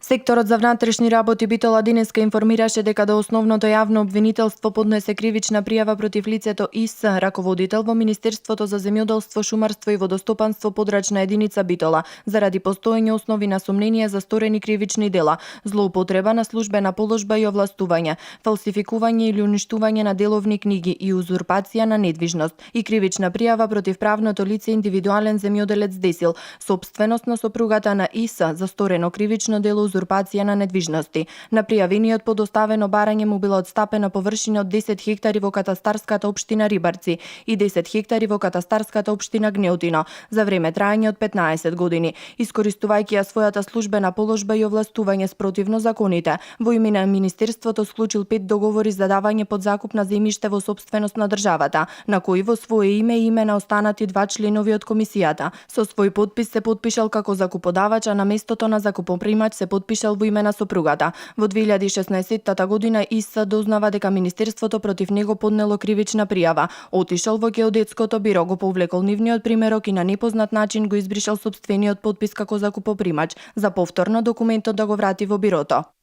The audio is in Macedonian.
Секторот за внатрешни работи Битола денеска информираше дека до основното јавно обвинителство поднесе кривична пријава против лицето ИС, раководител во Министерството за земјоделство, шумарство и водостопанство, подрачна единица Битола, заради постоење основи на сомнение за сторени кривични дела, злоупотреба на службена положба и овластување, фалсификување или уништување на деловни книги и узурпација на недвижност и кривична пријава против правното лице индивидуален земјоделец Десил, сопственост на сопругата на ИС за сторено кривично дело узурпација на недвижности. На пријавениот подоставено барање му била отстапена површина од 10 хектари во катастарската општина Рибарци и 10 хектари во катастарската општина Гнеутино за време траење од 15 години, искористувајќи ја својата службена положба и овластување спротивно законите. Во име на Министерството склучил 5 договори за давање под закуп на земјиште во сопственост на државата, на кои во свое име и име на останати 2 членови од комисијата. Со свој подпис се подпишал како закуподавач, а на местото на закупопримач се подпишал во име на сопругата. Во 2016 година ИС дознава дека Министерството против него поднело кривична пријава. Отишол во геодетското биро, го повлекол нивниот примерок и на непознат начин го избришал сопствениот подпис како закупопримач, за повторно документот да го врати во бирото.